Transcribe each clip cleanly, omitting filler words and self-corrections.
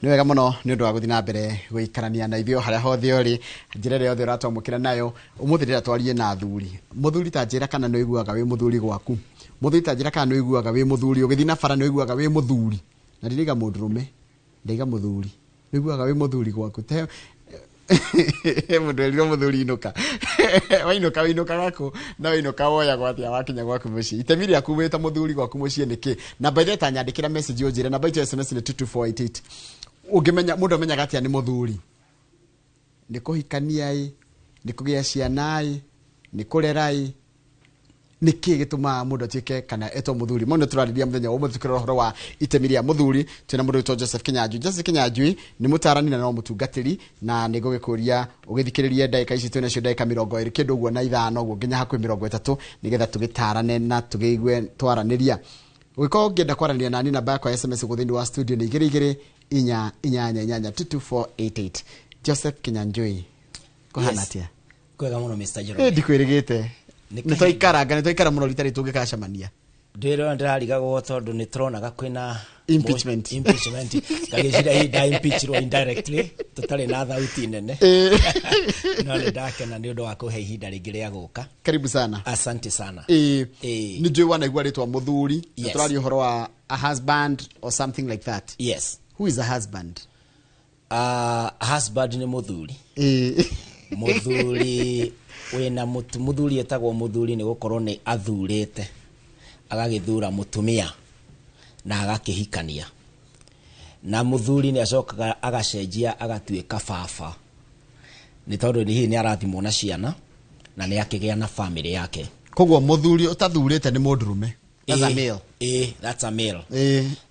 Nĩ wega mũno nĩ ũndũ wa gũthiĩ na mbere gũikarania na ithuĩ o harĩa hothe ũrĩ, njĩra ĩrĩa yothe ũratwamũkĩra nayo. Ũmũthĩ ndĩrenda twarie na athuri. Mũthuri, ta njĩra kana nĩ ũiguaga wĩ mũthuri gwaku. Mũthuri, ta njĩra kana nĩ ũiguaga wĩ mũthuri. Ũgĩthiĩ na bara nĩ ũiguaga wĩ mũthuri? Na ndiraiga mũndũrũme, ndaiga mũthuri. Nĩ ũiguaga wĩ mũthuri gwaku? Te mũndũ erirwo mũthuri inũka, wainũka wĩinũkaga kũ? Na wainũka woyagwo atĩa wakinya gwaku mũciĩ? Itemi rĩaku wĩ ta mũthuri gwaku mũciĩ nĩ kĩ? Namba ĩrĩa tanyandĩkĩra message ũnjĩre, namba itũ ya SMS nĩ 22488. Ũngĩmenya, mũndũ amenyaga atĩa nĩ mũthuri? Nĩ kũhikania ĩ, nĩ kũgĩa ciana ĩ, nĩ kũrera ĩ, nĩ kĩ gĩtũmaga mũndũ atuĩke kana etwo mũthuri? Mau nĩ tũrarĩria mũthenya wa ũmũthĩ, tũkĩrora ũhoro wa itemi rĩa mũthuri. Twĩna mũndũ wĩtwo Joseph Kinyanjui. Joseph Kinyanjui nĩ mũtarani na no mũtungatĩri, na nĩ ngũgĩkũria ũgĩthikĩrĩrie ndagĩka ici twĩnacio, ndagĩka 25 kĩndũ ũguo na ithano ũguo nginya hakuhĩ 30, nĩgetha tũgĩtarane na tũgĩigue twaranĩria. Ũngĩkorwo ũngĩenda kwaranĩria nani, namba yakwa ya SMS gũkũ thĩinĩ wa studio nĩ 22488, 22488. Joseph Kinyanjui, kũhana Yes. atĩa? Kwega mũno, Mr. Njoroge. Ndikwĩrĩgĩte. Nĩ Nĩ twaikaranga, nĩ twaikara mũno rita rĩtũ tũngĩgacemania. Ndĩrona ndĩrarigagwo tondũ nĩ tũronaga kwĩna Impeachment. Impeachment, ngagĩciria hihi nda impeachirwo indirectly tũtarĩ na thauti nene, no nĩ ndakena nĩ ũndũ wa kũhe ihinda rĩngĩ rĩa gũka. Karibu sana. Asante sana. Nĩ njũĩ wanaigua rĩtwa mũthuri na tũraria ũhoro wa a husband or something like that. Who is a husband? Husband nĩ mũthuri. Mũthuri wĩna mũtu, mũthuri etagwo mũthuri nĩ gũkorwo nĩ athurĩte, agagĩthura mũtumia na agakĩhikania, na mũthuri nĩ acokaga agacenjia agatuĩka baba, nĩ tondũ hihi nĩ arathimwo na ciana na nĩ akĩgĩa na family yake. Koguo mũthuri ũtathurĩte nĩ mũndũrũme? That's a male. That's a male.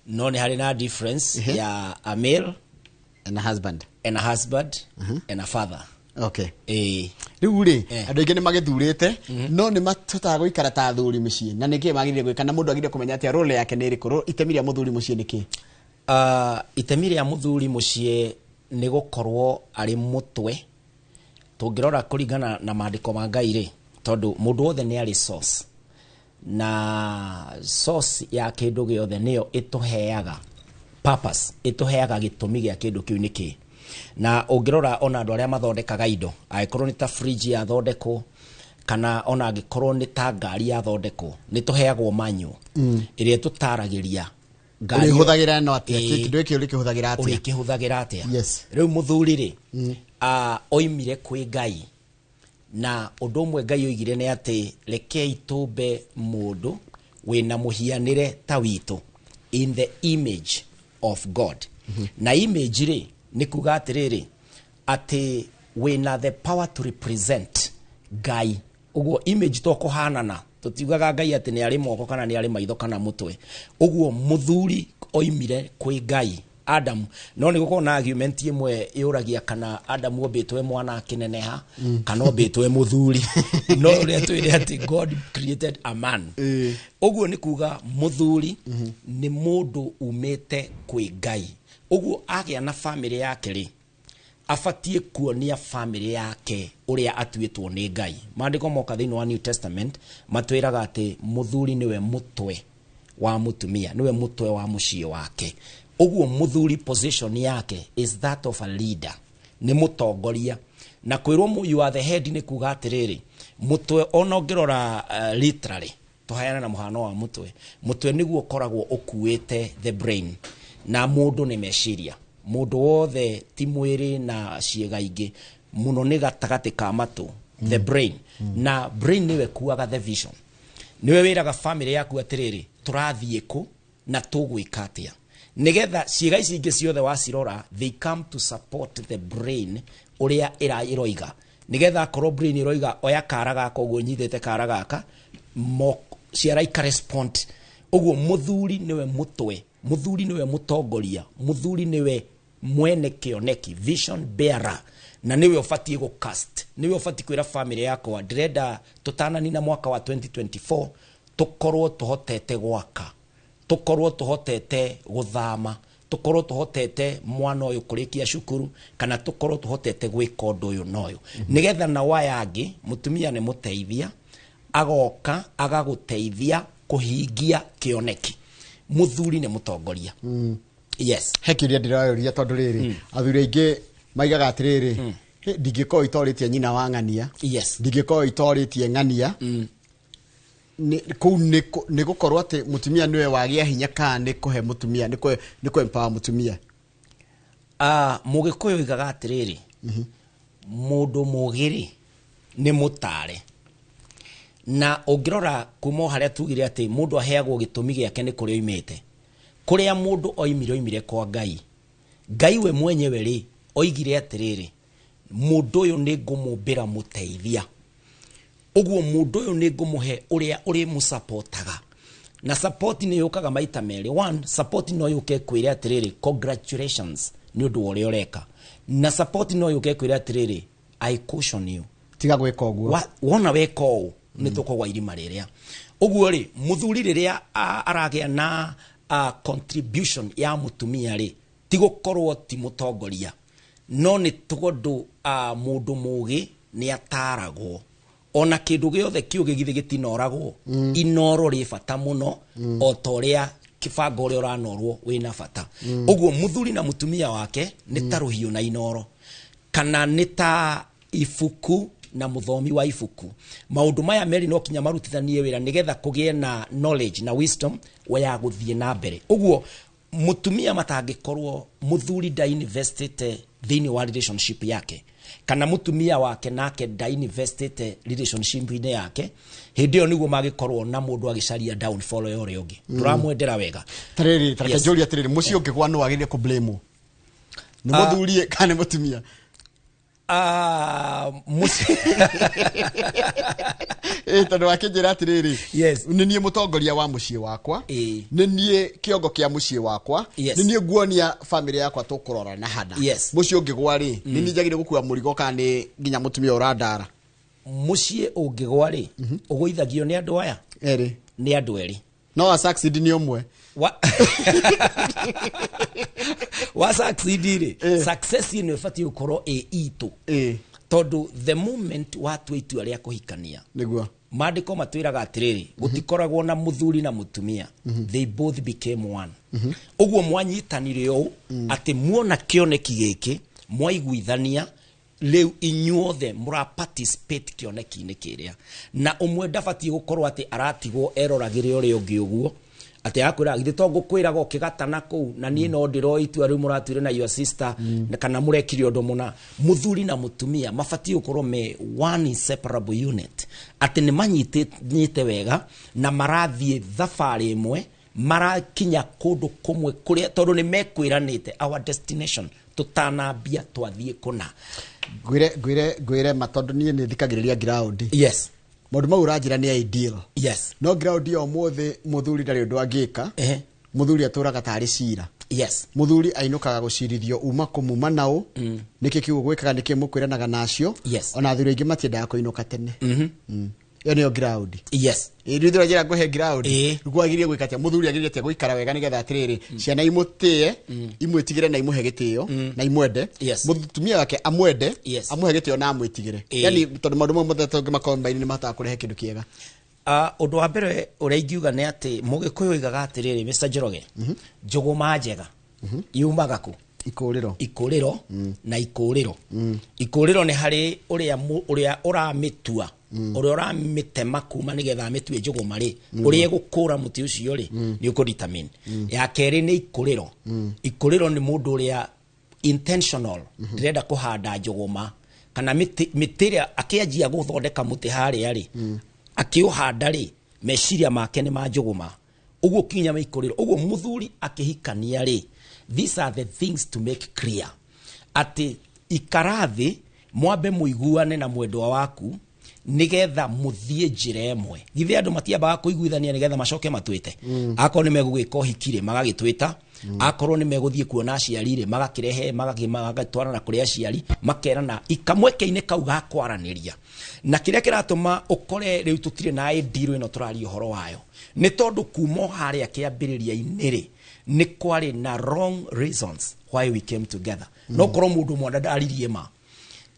No nĩ harĩ na difference ya a male and a husband. And a husband and a father. Rĩu rĩ, andũ aingĩ nĩ magĩthurĩte no nĩ mahotaga gũikara ta athuri mũciĩ, na nĩkĩ magĩrĩire gwĩka, na mũndũ agĩrĩire kũmenya atĩa role yake nĩ ĩrĩkũ? Itemi rĩa mũthuri mũciĩ nĩ kĩ? Itemi rĩa mũthuri mũciĩ nĩ gũkorwo arĩ mũtwe. Tũngĩrora kũringana na maandĩko ma Ngai rĩ, tondũ mũndũ wothe nĩ arĩ source, na source ya kĩndũ gĩothe nĩyo ĩtũheaga purpose, ĩtũheaga gĩtũmi gĩa kĩndũ kĩu nĩ kĩ. Na ũngĩrora ona andũ arĩa mathondekaga indo, angĩkorwo nĩ ta fridge yathondekwo kana ona angĩkorwo nĩ ta ngari yathondekwo, nĩ tũheagwo manual ĩrĩa ĩtũtaragĩria ngari ĩyo. Ũrĩhũthagĩra ĩno atĩa? Kĩndũ gĩkĩ ũrĩkĩhũthagĩra atĩa? Ũrĩkĩhũthagĩra atĩa? Rĩu mũthuri rĩ, oimire kwĩ Ngai, na ũndũ ũmwe Ngai oigire nĩ atĩ rekei tũmbe mũndũ wĩna mũhianĩre ta witũ, in the image of God. Na image rĩ, nĩ kuga atĩrĩrĩ, atĩ wĩna the power to represent Ngai. Ũguo image to kũhanana, tũtiugaga Ngai atĩ nĩ arĩ moko kana nĩ arĩ maitho kana mũtwe. Ũguo mũthuri oimire kwĩ Ngai, Adam. No nĩ gũkorwo na argument ĩmwe yũragia kana Adam ombĩtwo e mwana akĩneneha kana ombĩtwo e mũthuri, no ũrĩa twĩre atĩ God created a man. Ũguo nĩ kuga mũthuri nĩ mũndũ umĩte kwĩ Ngai. Ũguo agĩa na famĩlĩ yake rĩ, abatiĩ kuonia famĩlĩ yake ũrĩa atuĩtwo nĩ Ngai. Maandĩko moka thĩinĩ wa New Testament matwĩraga atĩ mũthuri nĩwe mũtwe wa mũtumia, nĩwe mũtwe wa mũciĩ wake. Ũguo mũthuri position yake is that of a leader, nĩ mũtongoria. Na kwĩrwo you are the head nĩ kuga atĩrĩrĩ, mũtwe ona ũngĩrora literally, tũheane na mũhano wa mũtwe, mũtwe nĩguo ũkoragwo ũkuĩte the brain, na mũndũ nĩ meciria. Mũndũ wothe ti mwĩrĩ na ciĩga ingĩ mũno, nĩ gatagatĩ ka matũ, the brain. Na brain nĩwe kuaga the vision, nĩwe wĩraga family yaku atĩrĩrĩ, tũrathiĩ kũ na tũgwĩka atĩa, nĩgetha ciĩga ici ingĩ ciothe wacirora, they come to support the brain ũrĩa ĩra ĩroiga, nĩgetha akorwo brain ĩroiga oya kara gaka, ũguo nyitĩte kara gaka mo ciara ikarespond. Ũguo mũthuri nĩwe mũtwe, mũthuri nĩwe mũtongoria, mũthuri nĩwe mwene kĩoneki, vision bearer, na nĩwe ũbatiĩ gũcast, nĩwe ũbatiĩ kwĩra family yakwa, ndĩrenda tũtananina mwaka wa 2024 tũkorwo tũhotete gwaka, tũkorwo tũhotete gũthama, tũkorwo tũhotete mwana ũyũ kũrĩkia cukuru, kana tũkorwo tũhotete gwĩka ũndũ ũyũ na ũyũ, nĩgetha na waya angĩ. Mũtumia nĩ mũteithia, agoka agagũteithia kũhingia kĩoneki. Mũthuri nĩ mũtongoria. Yes. He kĩũria ndĩroria tondũ rĩrĩ, athuri aingĩ maigaga atĩrĩrĩ, "Hĩ, ndingĩkorwo itorĩtie nyina wa ng'ania, ndingĩkorwo itorĩtie ng'ania." Kũu nĩ gũkorwo atĩ mũtumia nĩwe wagĩa hinya, kana nĩ kũhe mũtumia, nĩ kũ empower mũtumia? Mũgĩkũyũ oigaga atĩrĩrĩ, mũndũ mũgĩ-rĩ nĩ mũtare. Na ũngĩrora kuma o harĩa tugire atĩ mũndũ aheagwo gĩtũmi gĩake nĩ kũrĩa oimĩte. Kũrĩa mũndũ oimire, oimire kwa Ngai. Ngai we mwenyewe rĩ, oigire atĩrĩrĩ, mũndũ ũyũ nĩ ngũmũmbĩra mũteithia. Ũguo mũndũ ũyũ nĩ ngũmũhe ũrĩa ũrĩmũsapotaga. Na support nĩ yũkaga maita merĩ. One, support no yũke kwĩre atĩrĩrĩ, congratulations nĩ ũndũ wa ũrĩa ũreka. Na support no yũke kwĩre atĩrĩrĩ, I caution you. Tiga gwĩka ũguo. Wona weka ũũ nĩ tũkũgwa irima rĩrĩa. Ũguo rĩ, mũthuri rĩrĩa aragĩa na contribution ya mũtumia rĩ, ti gũkorwo ti mũtongoria, no nĩ tondũ mũndũ mũgĩ nĩ ataragwo. Ona kĩndũ gĩothe kĩũgĩ githĩ gĩtinoragwo. Inoro rĩ bata mũno, o ta ũrĩa kĩbango ũrĩa ũranorwo wĩna bata. Ũguo mũthuri na mũtumia wake nĩ ta rũhiũ na inoro, kana nĩ ta ibuku na mũthomi wa ibuku. Maũndũ maya merĩ no kinya marutithanie wĩra nĩgetha kũgĩe na knowledge na wisdom ya gũthiĩ na mbere. Ũguo mũtumia matangĩkorwo mũthuri ndainvestĩte thĩinĩ wa relationship yake, kana mũtumia wake nake ndainvestĩte relationship-inĩ yake, hĩndĩ ĩyo nĩguo magĩkorwo na mũndũ agĩcaria downfall ya ũrĩa ũngĩ. Tũramwendera wega. Tarĩrĩ, tareke Yes. njũrie atĩrĩrĩ, mũciĩ ũngĩgwa nũ wagĩrĩire kũ blame? Nĩ mũthuri kana nĩ mũtumia? Mũciĩ Tondũ wakĩnjĩra atĩrĩrĩ, Yes. nĩ niĩ mũtongoria wa mũciĩ wakwa, nĩ niĩ kĩongo kĩa mũciĩ wakwa, Yes. nĩ niĩ nguonia bamĩrĩ yakwa tũkũrora na hana. Yes. Mũciĩ ũngĩgwa rĩ, nĩ niĩ njagĩrĩire gũkua mũrigo kana nĩ nginya mũtumia ũrandara? Mũciĩ ũngĩgwa rĩ, ũgũithagio nĩ andũ aya? Erĩ. Nĩ andũ erĩ. No a succeed nĩ ũmwe. Wa succeed rĩ, success ĩno ĩbatiĩ gũkorwo ĩ itũ. Tondũ the moment watua itua rĩa kũhikania, Nĩguo. maandĩko matwĩraga atĩrĩrĩ, gũtikoragwo na mũthuri na mũtumia, they both became one. Ũguo mwanyitanire ũũ atĩ muona kĩoneki gĩkĩ, mwaiguithania, rĩu inyuothe mũra participate kĩoneki-inĩ kĩrĩa. Na ũmwe ndabatiĩ gũkorwo atĩ aratigwo eroragĩre ũrĩa ũngĩ ũguo, atĩ akwĩra githĩ to ngũkwĩraga ũkĩgatana kũu, na niĩ no ndĩroĩ itua rĩu mũratuire na your sister, na kana mũrekire ũndũ mũna. Mũthuri na mũtumia mabatiĩ gũkorwo me one inseparable unit, atĩ nĩ manyitĩte wega na marathiĩ thabarĩ ĩmwe, marakinya kũndũ kũmwe kũrĩa tondũ nĩ mekwĩranĩte our destination tũtanambia twathiĩ kũna. Ngwĩre ma, tondũ niĩ nĩ thikagĩrĩria ground. Yes. Maũndũ mau ũranjĩra nĩ ideal. Yes. No ground ya ũmũthĩ mũthuri ndarĩ ũndũ angĩka. Mũthuri atũraga tarĩ cira. Yes. Mũthuri ainũkaga gũcirithio uma kũmuma naũ. Nĩkĩ kiugo gwĩkaga, nĩkĩ mũkwĩranaga nacio. Yes. Ona athuri aingĩ matiendaga kũinũka tene. Ĩyo nĩyo ground. Yes. Ĩ, rĩu ndĩra ngũhe ground. Ĩĩ. Rĩu kwagĩrĩire gwĩka atĩa? Mũthuri agĩrĩire atĩa gũikara wega nĩgetha atĩrĩrĩ, ciana imũtĩe, imwĩtigĩre na imũhe gĩtĩo, na imwende. Yes. Mũtumia wake amwende, Yes. amũhe gĩtĩo na amwĩtigĩre. Ĩĩ. Yaani tondũ maũndũ mau mothe tũngĩmakombaini nĩ mahotaga kũrehe kĩndũ kĩega. Ũndũ wa mbere ũrĩa ingiuga nĩ atĩ Mũgĩkũyũ oigaga atĩrĩrĩ, Mr. Njoroge, njũgũma njega yumaga kũ? Ikũrĩro. Ikũrĩro na ikũrĩro. Ikũrĩro nĩ harĩ ũrĩa ũramĩtua, ũrĩa ũramĩtema kuma nĩgetha amĩtue njũgũma rĩ, ũrĩa ĩgũkũra mũtĩ ũcio rĩ, nĩ ũkũ determine. Ya kerĩ nĩ ikũrĩro. Ikũrĩro nĩ mũndũ ũrĩa intentional, ndĩrenda kũhanda njũgũma kana mĩtĩ ĩrĩa akĩanjia gũthondeka mũtĩ harĩa rĩ, akĩũhanda rĩ, meciria make nĩ ma njũgũma. Ũguo kinya ikũrĩro. Ũguo mũthuri akĩhikania rĩ, these are the things to make clear atĩ ikara thĩ mwambe mũiguane na mwendwa waku nĩgetha mũthiĩ njĩra ĩmwe. Githĩ andũ matiambaga kũiguithania nĩgetha macoke matwĩte? Akorwo nĩ megũgĩka ũhiki rĩ, magagĩtwĩta. Akorwo nĩ megũthiĩ kuona aciari rĩ, magakĩrehe, magagĩtwarana kũrĩ aciari, makerana ikamweke-inĩ kau ga kwaranĩria. Na kĩrĩa kĩratũma ũkore rĩu tũtirĩ na ideal ĩno tũraria ũhoro wayo, nĩ tondũ kuma o harĩa kĩambĩrĩria-inĩ rĩ, nĩ kwarĩ na wrong reasons why we came together. No korwo mũndũ ũmwe ndaririe ma.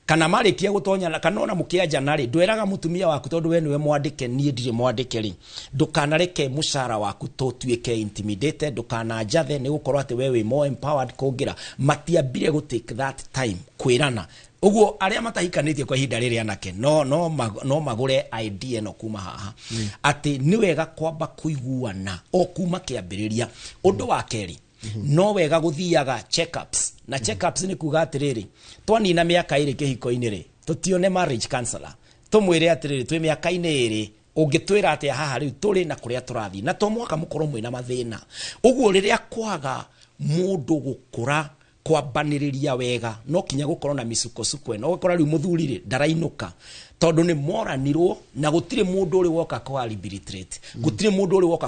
Kana marĩkia gũtonyana kana ona mũkĩanjana rĩ, ndwĩraga mũtumia waku tondũ we nĩwe mwandĩke, niĩ ndirĩ mwandĩke rĩ, ndũkanareke mũcara waku tũtuĩke intimidated, ndũkananjathe nĩ gũkorwo atĩ we wĩ more empowered kũngĩra. Matiambire gũ take that time kwĩrana ũguo. Arĩa matahikanĩtie kwa ihinda rĩrĩ, anake no magũre idea ĩno kuma haha, atĩ nĩ wega kwamba kũiguana o kuma kĩambĩrĩria. Ũndũ wa kerĩ, no wega gũthiaga checkups, na checkups nĩ kuga atĩrĩrĩ, twanina mĩaka 2 kĩhiko-inĩ rĩ, tũtione marriage counselor, tũmwĩre atĩrĩrĩ, twĩ mĩaka-inĩ 2, ũngĩtwĩra atĩa haha rĩu tũrĩ na kũrĩa tũrathiĩ, na to mwaka mũkorwo mwĩna mathĩna ũguo. Rĩrĩa kwaga mũndũ gũkũra kwambanĩrĩria wega, no kinya gũkorwo na mĩsukosuko ĩno, ũgakora rĩu mũthuri rĩ ndarainũka tondũ nĩ moranirwo na gũtirĩ mũndũ ũrĩ woka kũ arbitrate, gũtirĩ mũndũ ũrĩ woka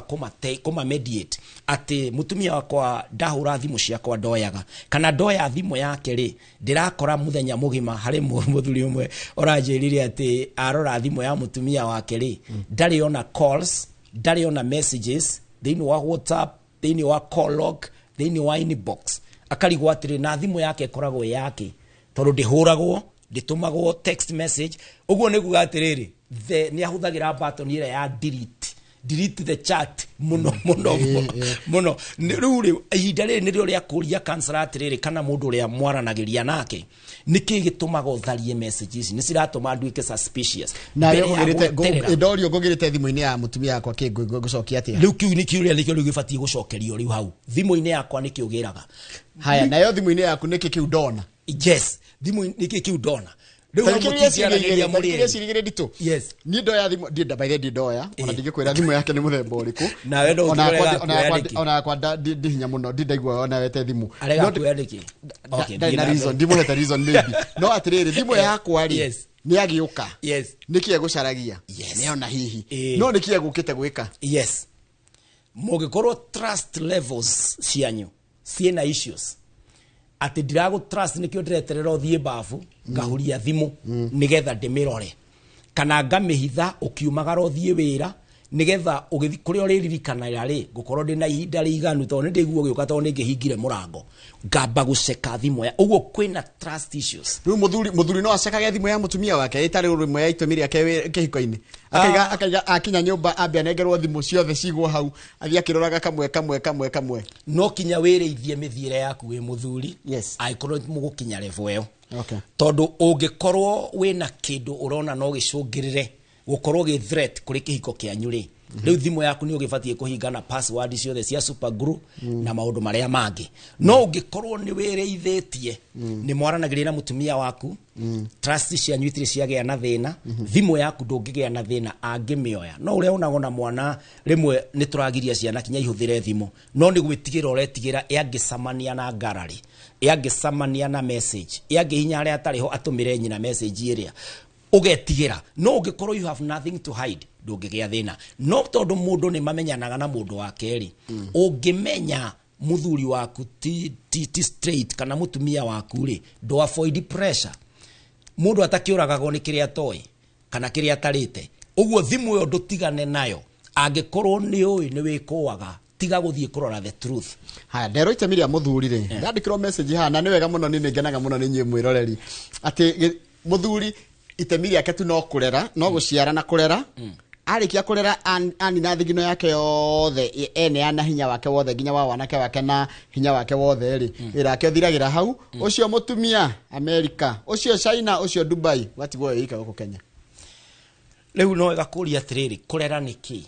kũma mediate atĩ mũtumia wakwa ndahũra thimũ ciakwa ndoyaga, kana ndoya thimũ yake rĩ, ndĩrakora mũthenya mũgima. Harĩ mũthuri ũmwe ũranjĩrire atĩ arora thimũ ya mũtumia wake rĩ, ndarĩ ona calls, ndarĩ ona messages thĩinĩ wa WhatsApp, thĩinĩ wa call log, thĩinĩ wa inbox. Akarigwo atĩrĩ, na thimũ yake ĩkoragwo ĩ yake, tondũ ndĩhũragwo, ndĩtũmagwo text message. Ũguo nĩ kuga atĩrĩrĩ, nĩ ahũthagĩra button ĩrĩa ya delete, delete the chat mũno mũno mũno mũno. Rĩu rĩ, ihinda rĩrĩ nĩrĩo rĩa kũria counselor atĩrĩrĩ, kana mũndũ ũrĩa mwaranagĩria nake, nĩkĩ gĩtũmaga ũtharie messages? Nĩ ciratũma nduĩke suspicious. Nawe Mbere ya ngũgĩrĩte gweterera. Ndorio ngũgĩrĩte thimũ-inĩ ya mũtumia yakwa kĩ, ngũcokia atĩa? Rĩu kĩu nĩ kĩũria nĩkĩo rĩu gĩbatiĩ gũcokerio rĩu hau. Thimũ-inĩ yakwa nĩkĩ ũgĩraga? Haya, nayo thimũ-inĩ yaku nĩkĩ kĩu ndona? Yes, thimũ nĩkĩ kĩu ndona rĩu hau? Mũtingĩaranĩria mũrĩ erĩ. Ciria igĩrĩ nditũ. Yes. Niĩ ndoya thimũ ndiĩ by the way, ndĩ ndoya ona ndingĩkwĩra thimũ yake nĩ mũthemba ũrĩkũ. Nawe no Ona ũtũre yakwa ona gakuoya yakwa nĩkĩ? Ona yakwa ndi hinya mũno, ndi ndaigua ona wete thimũ. Arega No kuoya nĩkĩ? Okay, ndarĩ thiĩ na na reason, mbere. ndimũhete reason maybe, no atĩrĩrĩ, thimũ yakwa rĩ, nĩ agĩũka, nĩkĩ egũcaragia? Nĩona hihi no nĩkĩ egũkĩte gwĩka? Yes, mũngĩkorwo trust levels cianyu ciĩna issues, atĩ ndiragũ trust, nĩkĩo ndĩreterera ũthiĩ babu ngahuria thimũ nĩgetha ndĩmĩrore, kana ngamĩhitha ũkiumagara ũthiĩ wĩra, nĩgetha ũgĩthiĩ kũrĩa ũrĩririkanĩra rĩ, ngũkorwo ndĩ na ihinda rĩiganu, tondũ nĩ ndĩiguo ũgĩũka, tondũ nĩ ngĩhingire mũrango ngamba gũceka thimũ ya ũguo. Kwĩna trust issues. Rĩu mũthuri no acekage thimũ ya mũtumia wake ĩtarĩ rĩmwe ya itũmi rĩake kĩhiko-inĩ, akaiga akinya nyũmba ambe anengerwo thimũ ciothe cigwo hau, athiĩ akĩroraga kamwe kamwe kamwe kamwe? No kinya wĩrĩithie mĩthiĩre yaku wĩ mũthuri, angĩkorwo mũgũkinya level ĩyo, tondũ ũngĩkorwo wĩna kĩndũ ũrona no gĩcũngĩrĩre gũkorwo gĩ threat kũrĩ kĩhiko kĩanyu rĩ, rĩu thimũ yaku nĩ ũgĩbatiĩ kũhinga na password ciothe cia super glue na maũndũ marĩa mangĩ. No ũngĩkorwo nĩ wĩrĩithĩtie, nĩ mwaranagĩria na mũtumia waku, trust cianyu itirĩ ciagĩa na thĩna, thimũ yaku ndũngĩgĩa na thĩna angĩmĩoya. No ũrĩa ũnagwo na mwana, rĩmwe nĩ tũragiria ciana kinya ihũthĩre thimũ, no nĩ gwĩtigĩra ũretigĩra ĩangĩcamania na ngarari, ĩangĩcamania na message, ĩangĩhinya harĩa atarĩ ho atũmĩre nyina message ĩrĩa ũgetigĩra. No ũngĩkorwo you have nothing to hide, ndũngĩgĩa thĩna. No tondũ mũndũ nĩ mamenyanaga na mũndũ wa kerĩ, ũngĩmenya mũthuri waku ti straight kana mũtumia waku rĩ, ndũ avoid pressure. Mũndũ atakĩũragagwo nĩ kĩrĩa atoĩ kana kĩrĩa atarĩte. Ũguo thimũ ĩyo ndũtigane nayo. Angĩkorwo nĩ ũĩ nĩ wĩkũaga, tiga gũthiĩ kũrora the truth. Haya, nderwo itemi rĩa mũthuri rĩ, ndandĩkĩrwo message haha, na nĩ wega mũno, nĩ ngenaga mũno nĩ inyuĩ mwĩroreri, atĩ mũthuri itemi rĩake tu no kũrera, no gũciara na kũrera. Arĩkia kũrera, anina thigino yake yothe, eneana hinya wake wothe nginya wa wanake wake na hinya wake wothe rĩ, wĩra wake ũthiragĩra hau. Ũcio mũtumia Amerika, ũcio China, ũcio Dubai, watigwo wĩ wika gũkũ Kenya. Rĩu no wega kũria atĩrĩrĩ, kũrera nĩ kĩ?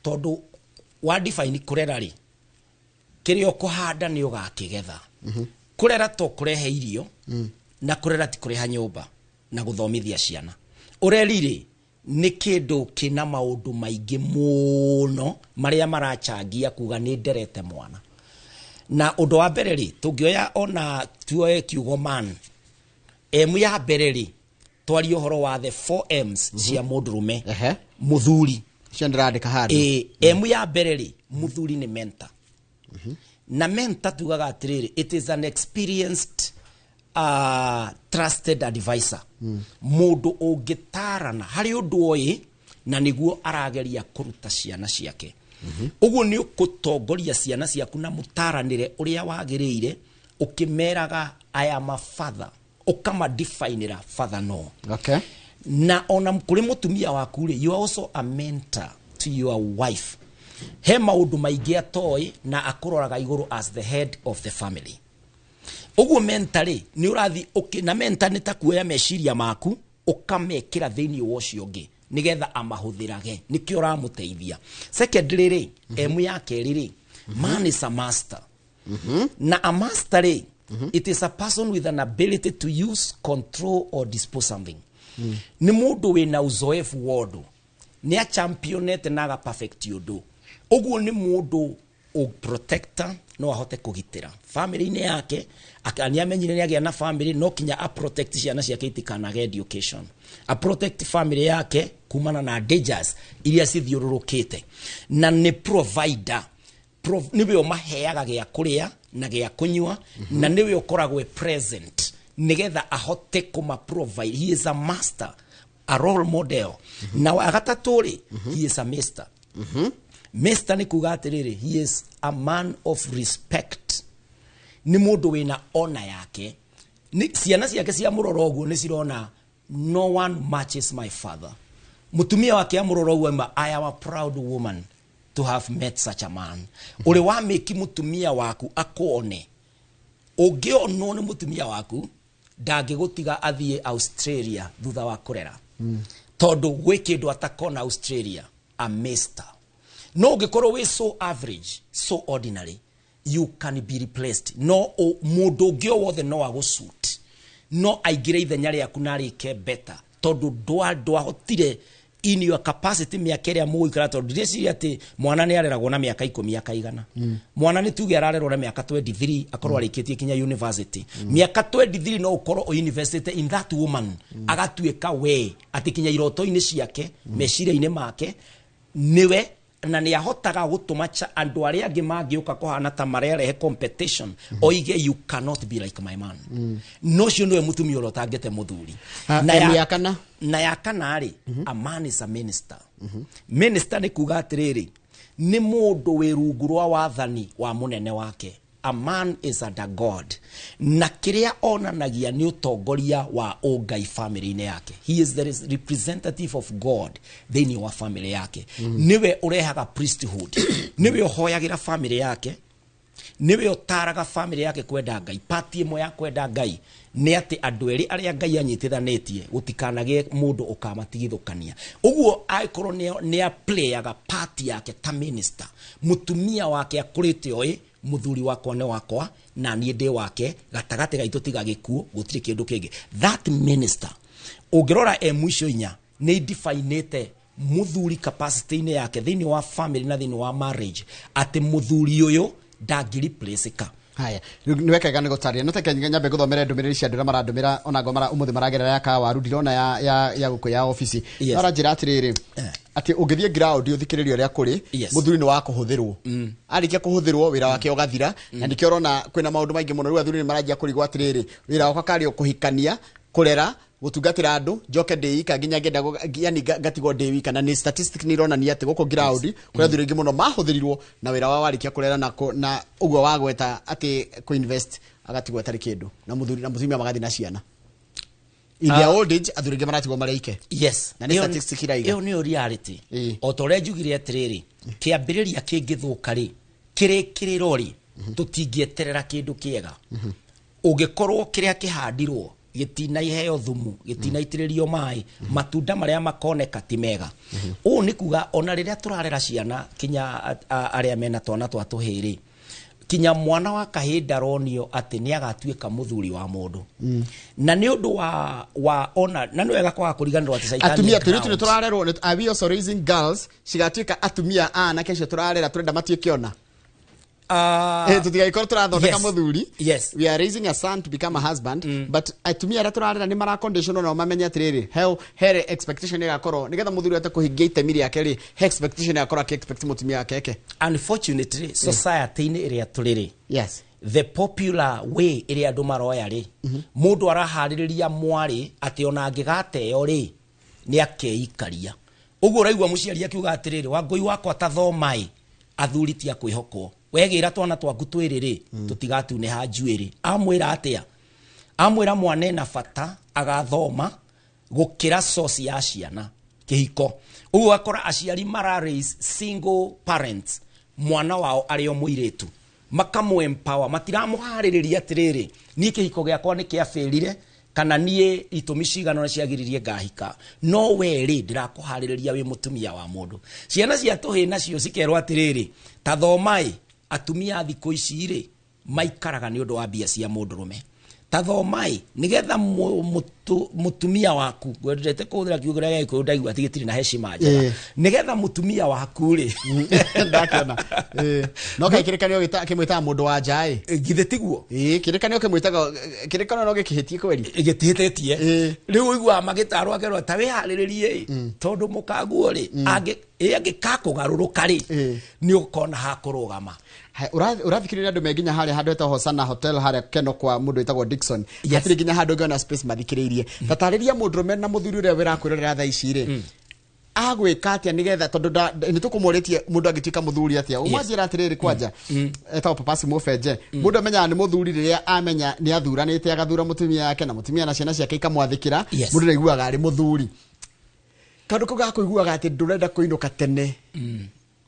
Tondũ wa define kũrera rĩ, kĩrĩa ũkũhanda nĩ ũgakĩgetha. Kũrera to kũrehe irio, na kũrera ti kũrĩha nyũmba na gũthomithia ciana. Ũreri rĩ, nĩ kĩndũ kĩna maũndũ maingĩ mũno marĩa marachangia kuga nĩ nderete mwana. Na ũndũ wa mbere rĩ, tũngĩoya ona tuoe kiugo man, M ya mbere rĩ, twarie ũhoro wa the four M's cia mũndũrũme, mũthuri. Cio ndĩrandĩka handũ. Ĩ, M ya mbere rĩ, mũthuri nĩ mentor. Na mentor tugaga atĩrĩrĩ, it is an experienced trusted advisor, mũndũ ũngĩtarana harĩ ũndũ oĩ na nĩguo arageria kũruta ciana ciake. Ũguo nĩ ũkũtongoria ciana ciaku na mũtaranĩre ũrĩa wagĩrĩire, ũkĩmeraga, "I am a father." Ũkamadefinĩra father no. Okay. Na ona kũrĩ mũtumia waku rĩ, you are also a mentor to your wife. He maũndũ maingĩ atoĩ na akũroraga igũrũ as the head of the family. Ũguo mentor rĩ, nĩ ũrathiĩ na mentor nĩ ta kuoya meciria maku ũkamekĩra thĩinĩ wa ũcio ũngĩ nĩgetha amahũthĩrage, nĩkĩo ũramũteithia. Secondly rĩ, emu ya kerĩ rĩ, man is a master. Na a master rĩ, it is a person with an ability to use, control or dispose something. Nĩ mũndũ wĩna uzoefu wa ũndũ, nĩ achampionete na aga perfect ũndũ. Ũguo nĩ mũndũ protector, no ahote kũgitĩra family-inĩ yake. Nĩ amenyire nĩ agĩa na family, no kinya a protect ciana ciake itikanage education, a protect family yake kumana na dangers iria cithiũrũrũkĩte, na nĩ provider. Nĩwe ũmaheaga gĩa kũrĩa na gĩa kũnyua, na nĩwe ũkoragwo e present nĩgetha ahote kũma provide. He is a master, a role model. Na wa gatatũ rĩ, he is a mister. Mister nĩ kuga atĩrĩrĩ, he is a man of respect. Nĩ mũndũ wĩna ona yake. Nĩ ciana ciake cia mũrora ũguo nĩ cirona, "No one matches my father." Mũtumia wake amũrora ũguo aima, "I am a proud woman to have met such a man." Ũrĩ wa mĩki mũtumia waku akuone, ũngĩonwo nĩ mũtumia waku ndangĩgũtiga athiĩ Australia thutha wa kũrera, tondũ gwĩ kĩndũ atakona Australia. A mister. No ũngĩkorwo wĩ so average, so ordinary, you can be replaced. No mũndũ ũngĩ o wothe no agũsuit, no aingĩre ithenya rĩaku na arĩke better, tondũ ndwahotire in your capacity mĩaka ĩrĩa mũgũikara. Tondũ ndireciria atĩ mwana nĩ areragwo na mĩaka 10 akaigana. Mwana nĩ tuge ararerwo na mĩaka 23, akorwo arĩkĩtie kinya university. Mĩaka 23 no ũkorwo o university in that woman, agatuĩka we atĩ kinya iroto-inĩ ciake, meciria-inĩ make niwe, na nĩ ahotaga gũtũma andũ arĩa angĩ mangĩũka kũhana ta marerehe competition, oige, "You cannot be like my man." No ũcio nĩwe mũtumia ũrĩa ũtangĩte mũthuri. Ah, Na emu ya kana? Na ya kana rĩ, a man is a minister. Minister nĩ kuga atĩrĩrĩ, nĩ mũndũ wĩ rungu rwa wathani wa mũnene wake. A man is under God, na kĩrĩa onanagia nĩ ũtongoria wa ũngai family-inĩ yake. He is the representative of God thĩinĩ wa family yake. Nĩwe ũrehaga priesthood, nĩwe ũhoyagĩra family yake, nĩwe ũtaraga family yake kwenda Ngai. Pati ĩmwe ya kwenda Ngai nĩ atĩ andũ erĩ arĩa Ngai anyitithanĩtie gũtikanagĩe mũndũ ũkamatigithũkania. Ũguo angĩkorwo nĩ aplayaga part yake ta minister, mũtumia wake akũrĩte oĩ mũthuri wakwa nĩ wakwa na niĩ ndĩ wake, gatagatĩ gaitũ tiga gĩkuũ gũtirĩ kĩndũ kĩngĩ. That minister, ũngĩrora emu icio inya nĩ idefinĩte mũthuri capacity-inĩ yake thĩinĩ wa family na thĩinĩ wa marriage, atĩ mũthuri ũyũ ndangĩreplaceka. Haya, rĩu nĩ wekega nĩ gũtarĩria, no teke nyambe ngũthomere ndũmĩrĩri cia andũ arĩa marandũmĩra onango mara ũmũthĩ maragerera ya kawaru, ndirona ya gũkũ ya obici. Yes. Aranjĩra atĩrĩrĩ, atĩ ũngĩthiĩ ground ũthikĩrĩrie ũrĩa kũrĩ, mũthuri nĩ wa kũhũthĩrwo. Arĩkia kũhũthĩrwo, wĩra wake ũgathira, na nĩkĩo ũrona kwĩna maũndũ maingĩ mũno. Rĩu athuri nĩ maranjia kũrigwo atĩrĩrĩ, wĩra wakwa karĩ o kũhikania, kũrera, gũtungatĩra andũ, njoke ndĩ ika nginya ngĩenda yani ngatigwo ndĩ wika. Na nĩ statistic nĩ ironania atĩ gũkũ ground kũrĩ athuri aingĩ mũno mahũthĩrirwo na wĩra wao warĩkia kũrera na na ũguo wagweta atĩ kũ-invest, agatigwo atarĩ kĩndũ, na mũthuri na mũtumia magathiĩ na ciana. In their old age, athuri aingĩ maratigwo marĩ aike. Na nĩ statistic iraiga. Ĩyo nĩyo reality. O ta ũrĩa njugire atĩrĩrĩ, kĩambĩrĩria kĩngĩthũka rĩ, kĩrĩkĩrĩro rĩ, tũtingĩeterera kĩndũ kĩega. Ũngĩkorwo kĩrĩa kĩhandirwo gĩtinaiheo thumu, gĩtinaitĩrĩrio maĩ, matunda marĩa makoneka ti mega. Ũũ nĩ kuga ona rĩrĩa tũrarera ciana, kinya arĩa mena twana twa tũhĩĩ rĩ, kinya mwana wa kahĩĩ ndaronio atĩ nĩ agatuĩka mũthuri wa mũndũ. Na nĩ ũndũ wa ona na nĩ wega kwaga kũriganĩrwo atĩ caitani Atumia e tũirĩtu nĩ ground. tũrarerwo are we also raising girls cigatuĩka atumia a anake acio tũrarera tũrenda matuĩke ona? Tũtigagĩkorwo tũrathondeka mũthuri. We are raising a son to become a husband, but atumia arĩa tũrarera nĩ mara condition nao mamenye atĩrĩrĩ, he expectation ĩgakorwo nĩgetha mũthuri ahote kũhingia itemi rĩake rĩ, he expectation ĩgakorwo akĩ expect mũtumia wake eke. Unfortunately, society-inĩ ĩrĩa tũrĩ rĩ, the popular way ĩrĩa andũ maroya rĩ, mũndũ araharĩrĩria mwarĩ atĩ ona angĩgateo rĩ, nĩ akeikaria. Ũguo ũraigua mũciari akiuga atĩrĩrĩ, "Wangũi wakwa, ta thoma-ĩ, athuri ti a kwĩhokwo, wegĩra twana twaku twĩrĩ rĩ, tũtigatunĩha njuĩrĩ." Amwĩra atĩa? Amwĩra mwana ena bata agathoma gũkĩra source ya ciana kĩhiko. Ũguo ũgakora aciari mara raise single parents, mwana wao arĩ o mũirĩtu, makamũ empower, matiramũharĩrĩria atĩrĩrĩ, niĩ kĩhiko gĩakwa nĩ kĩabĩrire kana niĩ itũmi cigana ũna ciagiririe ngahika, no we rĩ ndĩrakũharĩrĩria wĩ mũtumia wa mũndũ. Ciana cia tũhĩ nacio cikerwo atĩrĩrĩ, ta thomai, atumia a thikũ ici rĩ maikaraga nĩ ũndũ wa mbia cia mũndũrũme, ta thomai nĩgetha mũtumia waku, ngwendete kũhũthĩra kiugo kĩrĩa gĩa Gĩkũyũ ndaigua atĩ gĩtirĩ na heshima njega, nĩgetha mũtumia waku rĩ. Ndakĩona. No kaĩ kĩrĩkanĩro kĩmwĩtaga mũndũ wa nja ĩ? Githĩ tiguo? Ĩĩ, kĩrĩkanĩro kĩmwĩtaga, kĩrĩkanĩro no gĩkĩhĩtie kweri. Gĩtihĩtĩtie. Rĩu ũiguaga magĩtarwo akerwo ta wĩharĩrĩrie tondũ mũkaguo rĩ angĩkakũgarũrũka rĩ nĩ ũkona ha kũrũgama. Ũrathikĩrĩria andũ me nginya harĩa handũ hetagwo Hosana Hotel harĩa Keno kwa mũndũ wĩtagwo Dickson. Hatirĩ nginya handũ ũngĩona space mathikĩrĩirie. Tatarĩria mũndũrũme na mũthuri ũrĩa wĩrakwĩrorera thaa ici rĩ, agwĩka atĩa nĩgetha, tondũ nĩ tũkũmũrĩtie mũndũ angĩtuĩka mũthuri atĩa. Ũmanjĩra atĩrĩrĩ, kwanja etagwo Papasi Mũbenje, mũndũ amenyaga nĩ mũthuri rĩrĩa amenya nĩ athuranĩte, agathura mũtumia yake na mũtumia na ciana ciake ikamwathĩkĩra. Mũndũ nĩaiguaga arĩ mũthuri. Kaũndũ kau gakũiguaga atĩ ndũrenda kũinũka tene,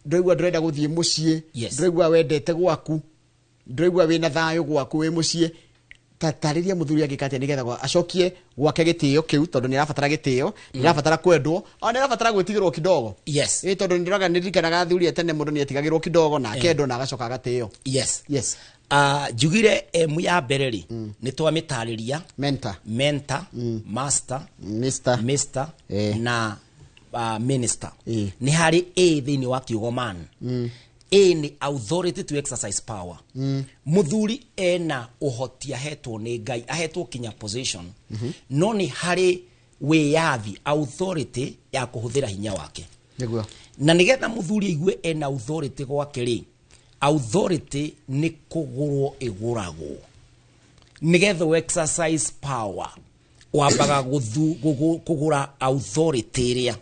ndũraigua ndũrenda gũthiĩ mũciĩ, ndũraigua wendete gwaku, ndũraigua wĩna thayũ gwaku wĩ mũciĩ. Tatarĩria mũthuri angĩka atĩa nĩgetha acokie gwake gĩtĩo kĩu, tondũ nĩ arabatara gĩtĩo, nĩ arabatara kwendwo, ona nĩ arabatara gwĩtigĩrwo kidogo. Ĩ tondũ nĩ nĩndirikanaga athuri a tene, mũndũ nĩ etigagĩrwo kidogo na akendwo na agacoka agatĩo. Njugire emu ya mbere rĩ nĩ twamĩtarĩria. Mentor. Mentor, master, Mister, mister na minister. Nĩ harĩ A thĩinĩ wa kiugo man. A nĩ authority to exercise power. Mũthuri ena ũhoti ahetwo nĩ Ngai, ahetwo kinya position, no nĩ harĩ wĩyathi, authority ya kũhũthĩra hinya wake. Na nĩgetha mũthuri aigue ena authority gwake rĩ, authority nĩ kũgũrwo ĩgũragwo. Nĩgetha ũ exercise power wambaga kũgũra authority ĩrĩa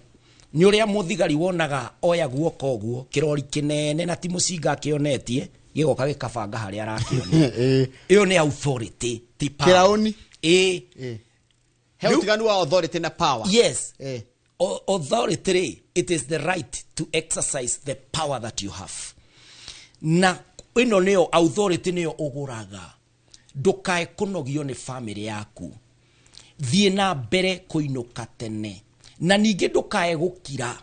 nĩ ũrĩa mũthigari wonaga oya guoko ũguo kĩrori kĩnene na ti mũcinga akĩonetie gĩgoka gĩkabanga harĩa arakĩonia. Ĩyo nĩ authority, ti power. Kĩraũni. Ĩĩ. He ũtiganu wa authority na power? Yes. Authority rĩ, it is the right to exercise the power that you have. Na ĩno nĩyo authority, nĩyo ũgũraga. Ndũkae kũnogio nĩ family yaku, thiĩ na mbere kũinũka tene, na ningĩ ndũkae gũkira.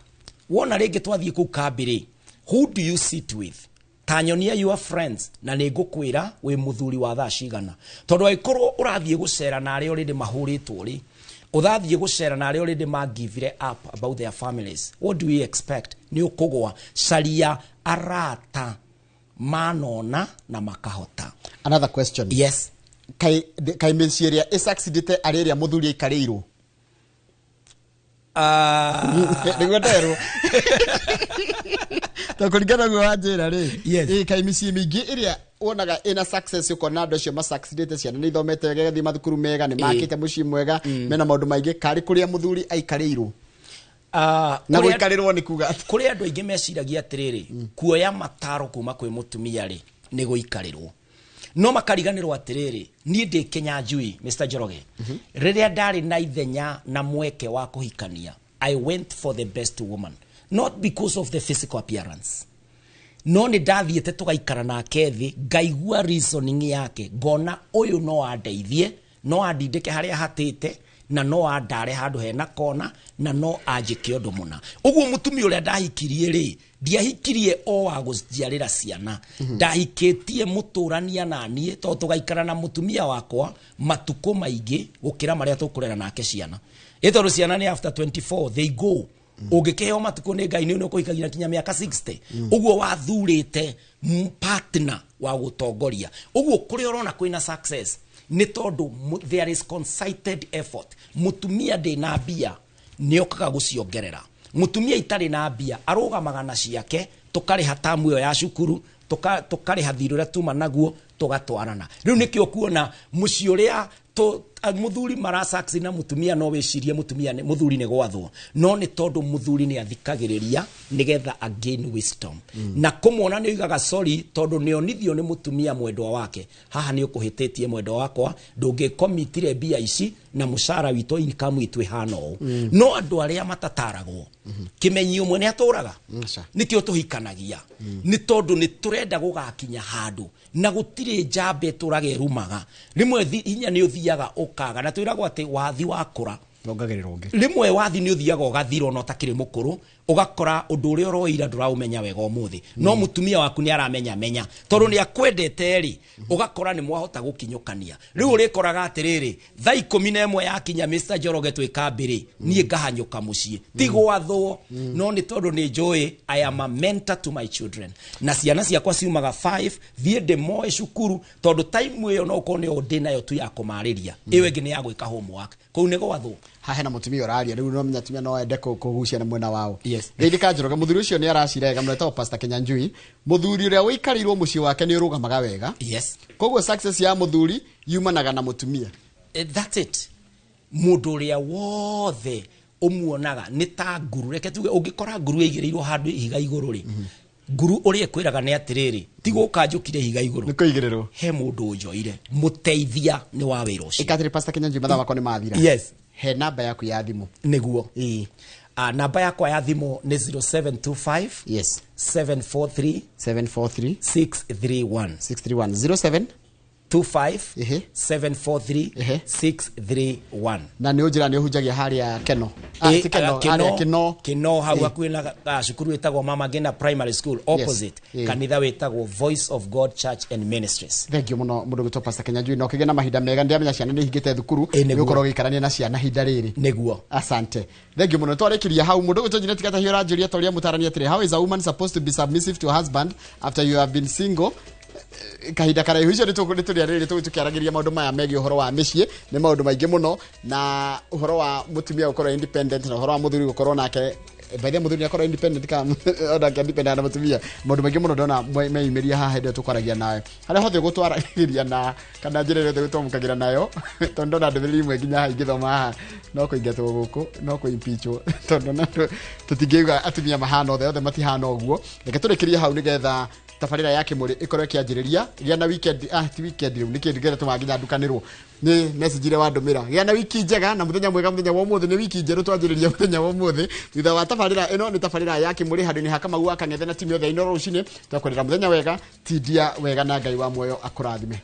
Wona rĩngĩ twathiĩ kũu kambĩ rĩ, who do you sit with? Ta nyonia your friends na nĩ ngũkwĩra wĩ mũthuri wa thaa cigana, tondũ angĩkorwo ũrathiĩ gũcera na arĩa already mahũrĩtwo rĩ, ũrathiĩ gũcera na arĩa already ma give up about their families, what do we expect? Nĩ ũkũgwa. Caria arata manona na makahota. Another question. Yes. Kai kai mĩciĩ ĩrĩa ĩsucceedĩte arĩ ĩrĩa mũthuri aikarĩirwo? Nĩguo nderwo to kũringana guo wanjĩra rĩ. Ĩ kaĩ mĩciĩ mĩingĩ ĩrĩa wonaga ĩna success, ũkona andũ acio masucceedĩte, ciana nĩ ithomete wega, igathiĩ mathukuru mega, nĩ makĩte mũciĩ mwega, mena maũndũ maingĩ, karĩ kũrĩa mũthuri aikarĩirwo? Na gũikarĩrwo nĩ kuga atĩa? Kũrĩ andũ aingĩ meciragia atĩrĩrĩ, kuoya mataro kuma kwĩ mũtumia rĩ nĩ gũikarĩrwo, no makariganĩrwo atĩrĩrĩ, niĩ ndĩ Kĩnyanjui, Mr. Njoroge, rĩrĩa ndarĩ na ithenya na mweke wa kũhikania, I went for the best woman, not because of the physical appearance, no nĩ ndathiĩte tũgaikara nake thĩ, ngaigua reasoning yake, ngona ũyũ no andeithie, no andindĩke harĩa hatĩte, na no andare handũ hena kona, na no anjĩke ũndũ mũna. Ũguo mũtumia ũrĩa ndahikirie rĩ, ndiahikirie o wa gũciarĩra ciana, ndahikĩtie mũtũrania na niĩ, tondũ tũgaikara na mũtumia wakwa matukũ maingĩ gũkĩra marĩa tũkũrera nake ciana. Ĩ tondũ ciana nĩ after 24 they go. Ũngĩkĩheo matukũ nĩ Ngai nĩ ũkũhikagia kinya mĩaka 60. Ũguo wathurĩte partner wa gũtongoria. Ũguo kũrĩa ũrona kwĩna success nĩ tondũ there is concerted effort. Mũtumia ndĩ mbia nĩ okaga gũciongerera, mũtumia itarĩ na mbia arũgamaga na ciake, tũkarĩha tamu ĩyo ya cukuru, tũkarĩha thirĩ ũrĩa tuma naguo, Tũgatwarana. Rĩu nĩkĩo kuona mũciĩ ũrĩa mũthuri marasaksi na mũtumia, no wĩcirie mũtumia mũthuri nĩ gwathwo, no nĩ tondũ mũthuri nĩ athikagĩrĩria nĩgetha again wisdom. Na kũmwona nĩ oigaga sorry, tondũ nĩ onithio nĩ mũtumia mwendwa wake, haha nĩ ũkũhĩtĩtie, mwendwa wakwa, ndũngĩkomitire mbia ici na mũcara witũ, income itũ ĩhana ũũ. No andũ arĩa matataragwo, kĩmenyi ũmwe nĩ atũraga. Aca. Nĩkĩo tũhikanagia, nĩ tondũ nĩ tũrenda gũgakinya handũ na gũtirĩ njamba ĩtũraga ĩrumaga. Rĩmwe hinya nĩ ũthiaga ũkaga, na twĩragwo atĩ wathi wakũra wongagĩrĩrwo ũngĩ. Rĩmwe wathi nĩ ũthiaga ũgathira ona ũtakĩrĩ mũkũrũ, ũgakora ũndũ ũrĩa ũroira ndũraũmenya wega ũmũthĩ, no mũtumia waku nĩ aramenya menya tondũ nĩ akwendete rĩ, ũgakora nĩ mwahota gũkinyũkania. Rĩu ũrĩkoraga atĩrĩrĩ, thaa 11 yakinya, Mr. Njoroge, twĩ kambĩ rĩ, niĩ ngahanyũka mũciĩ, ti gwathwo, no nĩ tondũ nĩ njũĩ I am a mentor to my children, na ciana ciakwa ciumaga 5, thiĩ ndĩmoe cukuru, tondũ time ĩyo no ũkorwo nĩyo ndĩ nayo tu ya kũmarĩria, ĩyo ĩngĩ nĩ ya gwĩka homework. Kũu nĩ gwathwo? Haha hena mũtumia ũraria rĩu, no menya atumia no ende kũgucia na mwena wao. Yes. Geithĩka Njoroge, mũthuri ũcio nĩ aracira wega mũno, etagwo Pastor Kenyanjui. Mũthuri ũrĩa ũikarĩirwo mũciĩ wake nĩ ũrũgamaga wega. Koguo success ya mũthuri yumanaga na mũtumia. That's it. Mũndũ ũrĩa wothe ũmuonaga nĩ ta nguru, reke tuge ũngĩkora nguru ĩigĩrĩirwo handũ ihiga igũrũ rĩ, nguru ũrĩa ĩkwĩraga nĩ atĩrĩrĩ, ti gũka njũkire ihiga igũrũ. Nĩ kũigĩrĩrwo. He mũndũ ũnjoire mũteithia nĩ wa wĩra ũcio. Ĩka atĩrĩ, Pastor Kenyanjui, mathaa makwa nĩ mathira. Yes. He namba yaku ya thimũ. Nĩguo. Ĩĩ. Namba yakwa ya thimũ nĩ 0725 743 743 631. 631, 07 25 Ehe. 743 631. Na nĩ ũnjĩra nĩ ũhunjagia harĩa Keno? Ah, ti Keno, harĩa Kino. Kino hau hakuhĩ na cukuru ĩtagwo Mama Ngina Primary School, opposite kanitha wĩtagwo Voice of God Church and Ministries. Thank you mũno, mũndũ gwĩtwo Pastor Kenyanjui, na ũkĩgĩa na mahinda mega. Ndĩramenya ciana nĩ ihingĩte thukuru. Ĩ, nĩguo. Nĩ ũkorwo ũgĩikarania na ciana ihinda rĩrĩ. Nĩguo. Asante, thank you mũno. Twarĩkĩria hau. Mũndũ gwĩtwo Junet Gatahio ũranjũria ta ũrĩa mũtarani atĩrĩ, how is a woman supposed to be submissive to her husband after you have been single kahinda karaihu? Icio nĩ tũrĩa rĩrĩ tũkĩaragĩria maũndũ maya megiĩ ũhoro wa mĩciĩ, nĩ maũndũ maingĩ mũno, na ũhoro wa mũtumia gũkorwo independent na ũhoro wa mũthuri gũkorwo nake, by the way, mũthuri nĩakorwo independent kana onake independent na mũtumia. Maũndũ maingĩ mũno ndona meyumĩria haha hĩndĩ ĩrĩa tũkwaragia nawe, harĩa hothe ũgũtwaragĩria na kana njĩra ĩrĩa yothe gũtwamũkagĩra nayo, tondũ ndona ndũmĩrĩri imwe nginya haha ingĩthoma haha no kũingatwo gũkũ, no kũimpeachwo, tondũ na tũtingĩuga atumia mahana othe, othe matihana ũguo. Reke tũrĩkĩrie hau nĩgetha tabarĩra ya Kĩmũrĩ ĩkorwo ĩkĩanjĩrĩria. Gĩa na weekend, ti weekend rĩu, nĩ kĩndũ kĩrĩa tũmaga nginya ndukanĩrwo nĩ message iria wandũmĩra. Gĩa na wiki njega na mũthenya mwega. Mũthenya wa ũmũthĩ nĩ wiki njerũ twanjĩrĩria mũthenya wa ũmũthĩ. Thutha wa tabarĩra ĩno nĩ tabarĩra ya Kĩmũrĩ handũ-inĩ ha Kamau wa Kang'ethe na timu yothe ya Inooro rũcinĩ. Twakwendera mũthenya wega, tindia wega na Ngai wa muoyo akũrathime.